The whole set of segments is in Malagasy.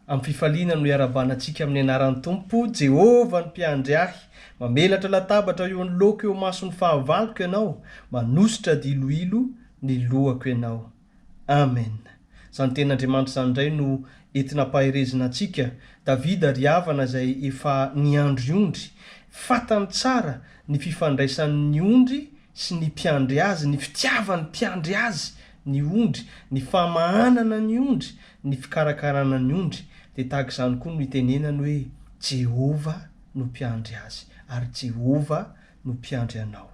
Amin'ny fifaliana no iarahabana antsika amin'ny anaran'ny Tompo, Jehovah no mpiandry ahy. Mamelatra latabatra eo anoloako eo imason'ny fahavaloko Ianao, manosotra diloilo ny lohako Ianao. Amen. Izany tenin'Andriamanitra izany indray no entina ampaherezina antsika. Davida ry havana izay efa niandry ondry, fantany tsara ny fifandraisan'ny ondry sy ny mpiandry azy, ny fitiavan'ny mpiandry azy ny ondry, ny famahanana ny ondry, ny fikarakarana ny ondry, dia tahaka izany koa no itenenany hoe Jehovah no mpiandry azy, ary Jehovah no mpiandry anao.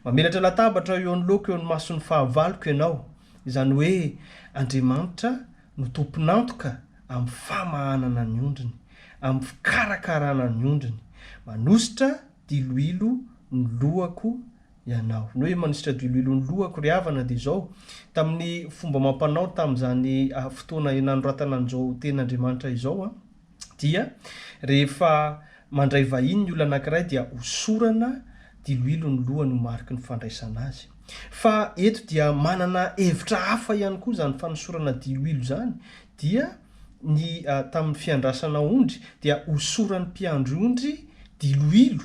Mamelatra latabatra eo anoloako eo ny mason'ny fahavaloko ianao, izany hoe Andriamanitra no tompon'antoka amin'ny famahanana ny ondriny, amin'ny fikarakarana ny ondriny. Manositra diloilo ny lohako ianao. Ny hoe manositra diloilo ny lohako ry havana dia izao, tamin'ny fomba amam-panao tamin'izany fotoana nanoratana an'izao tenin'Andriamanitra izao dia rehefa mandray vahiny ny olona anankiray dia hosorana diloilo ny lohany ho mariky ny fandraisana azy. Fa eto dia manana hevitra hafa ihany koa izany fanosorana diloilo izany dia ny tamin'ny fiandrasana ondry dia hosoran'ny mpiandry ondry diloilo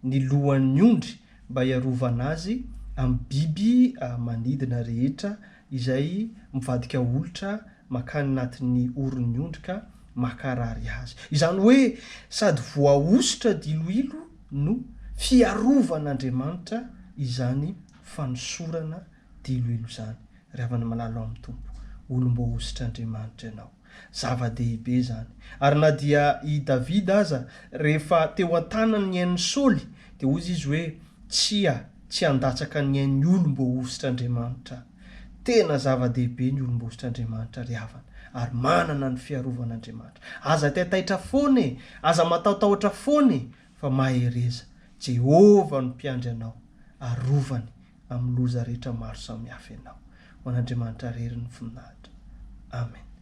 ny lohan'ny ondry mba hiarovana azy amin'ny biby manidina rehetra izay mivadika olitra mankany anatin'ny oron'ny ondry ka mankarary azy. Izany hoe sady voahosotra diloilo no fiarovan'Andriamanitra izany fanosorana diloilo izany. Ry havana malala ao amin'ny Tompo, olom-boahositr'Andriamanitra ianao. Zava-dehibe izany. Ary na dia i Davida aza, rehefa teo an-tanany ny ain'i Saoly, dia hoy izy hoe, Tsia, tsy handatsaka ny ain'ny olom-boahositr'Andriamanitra aho. Tena zava-dehibe ny olom-boahositr'Andriamanitra, ry havana, ary manana ny fiarovan'Andriamanitra. Aza taitaitra foana e! Aza matahotahotra foana e! Fa mahereza. Jehovah no mpiandry anao. Arovany amin'ny loza rehetra maro samihafa ianao. Ho an'Andriamanitra irery ny voninahitra. Amen.